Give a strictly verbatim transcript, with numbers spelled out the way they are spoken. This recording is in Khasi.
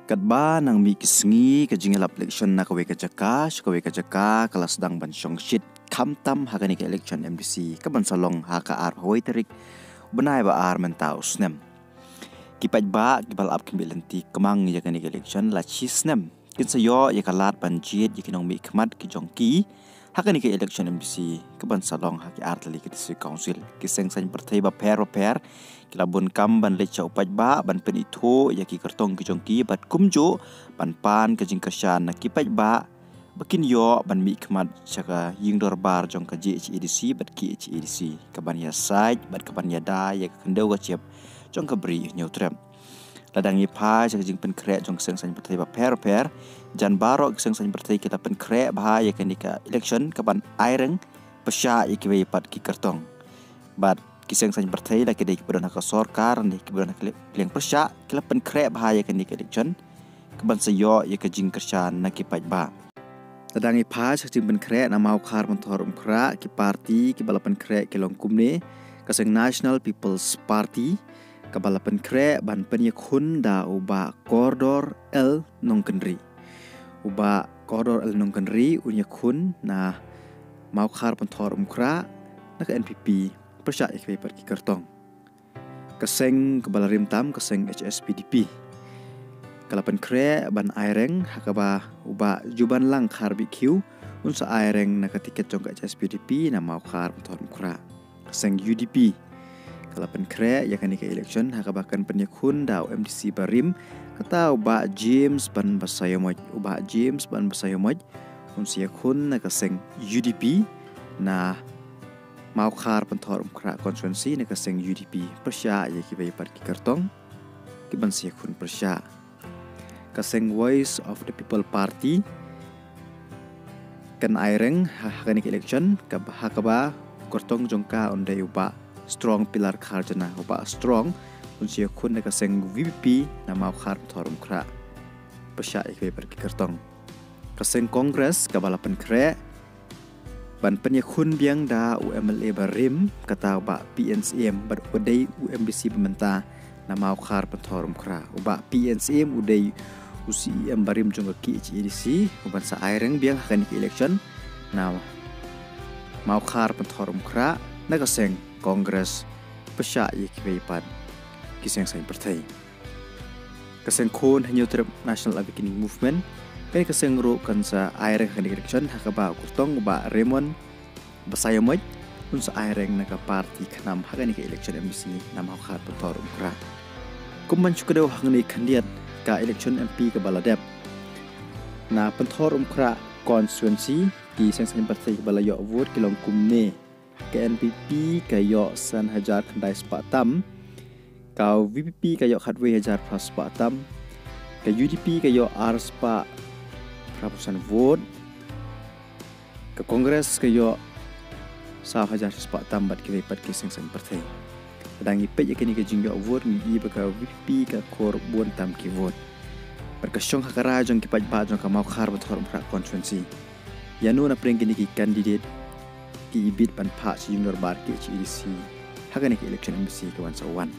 Katba nang mih ki sngi ka jingïalap election na kawei ka jaka sha kawei ka jaka ka la sdang ban shong shit, khamtam ha kane ka election M D C ka ban sa long ha ka arphew tarik bnai ba ar mynta u snem. Ki paidbah kiba la ap khyndiat lynti kmang ïa kane ka election la shi snem kin sa ïoh ïa ka lad ban jied ïa ki nongmihkhmat ki jong ki ha kane ka election M D C ka ban sa long ha ki artylli ki district council. Ki seng saiñ pyrthei bapher bapher ki la bun kam ban leit sha u paidbah ban pynithuh ïa ki kyrtong ki jong ki bad kumjuh ban pan ka jingkyrshan na ki paidbah ba kin ïoh ban mihkhmat sha ka ïing dorbar jong ka J H A D C bad K H A D C ka ban ïasaid bad ka ban ïada ïa ka khyndew ka jep jong ka Bri Hynñiewtrep. La dang ïa phai sha ka jingpynkhreh jong ki seng saiñ pyrthei bapher bapher, jan baroh ki seng saiñ pyrthei ki la pynkhreh bha ïa kane ka election ka ban aireng pyrshah ïa kiwei pat ki kyrtong. Bad ki seng saiñ pyrthei la ki dei kiba don ha ka sorkar ne kiba don ha ka liang pyrshah ki la pynkhreh bha ïa kane ka election ka ban sa ïoh ïa ka jingkyrshan na ki paidbah. La dang ïa phai sha ka jingpynkhreh na Mawkhar Pynthor Umkhrah, ki party kiba la pynkhreh ki long kumne: ka seng National People's Party kaba la pynkhreh ban pynïakhun da u Bah Kordor L Nongkynrih. U Bah Kordor L Nongkynrih un ïakhun na Mawkhar Pynthor Umkhrah na ka N P P pyrshah ïa kiwei pat ki kyrtong. Ka seng kaba la rim tam, ka seng H S P D P, ka la pynkhreh ban aireng ha kaba u Bah Jubanlang Kharbih Khiew un sa aireng na ka tiket jong ka H S P D P na Mawkhar Pynthor Umkhrah. Ka seng U D P ka la pynkhreh ïa kane ka election ha kaba kan pynïakhun da u M D C barim, kata u Bah James Banbasaiawmoit. U Bah James Banbasaiawmoit un sa ïakhun na ka seng U D P na Mawkhar Pynthor Umkhrah constituency na ka seng U D P pyrshah ïa kiwei pat ki kyrtong ki ban sa ïakhun pyrshah. Ka seng Voice of the People Party kan aireng ha, ha kane ka election ka, ha kaba u kyrtong jong ka un dei u Bah Strong Pilar Kharjana. U Bah Strong un sa ïakhun na ka seng V P P na Mawkhar Pynthor Umkhrah pyrshah ïa kiwei pat ki kyrtong. Ka seng Congress kaba la pynkhreh ban pynïakhun biang da u M L A barim, kata u Bah P N Syiem, bad u dei u M D C ba mynta na Mawkhar Pynthor Umkhrah. U Bah P N Syiem u dei u C E M barim jong ka K H A D C u ban sa aireng biang ha kane ka election na Mawkhar Pynthor Umkhrah na ka seng Congress pyrshah ïa kiwei pat ki seng saiñ pyrthei. Ka seng Khun Hynñiewtrep National Awakening Movement, kane ka seng ruh kan sa aireng ha kane ka election ha kaba u kyrtong u Bah Raymond Basaiawmoit un sa aireng na ka party KHNAM ha kane ka election M D C na Mawkhar Pynthor Umkhrah. Kum ban shu kdew hangne khyndiat, ka election M P kaba la dep na Pynthor Umkhrah constituency, ki seng saiñ pyrthei kiba la ïoh vote ki long kumne: ka N P P ka ïoh san hajar khyndai spah tam, ka V P P ka ïoh khatwei hajar phra spah tam, ka U D P ka ïoh ar spah phra phew san vote, ka Congress ka ïoh saw hajar spah tam bad kiwei pat ki seng saiñ pyrthei. Lada ngi peit ïa kane ka jingïoh vote ngi i ba ka V P P ka khor bun tam ki vote. Bad ka shong ha ka rai jong ki paidbah jong ka Mawkhar Pynthor Umkhrah constituency, ïano na pdeng kine ki candidate ki ibit ban phah sha ïing dorbar K H A D C ha kane ka election M D C ka wan sa wan.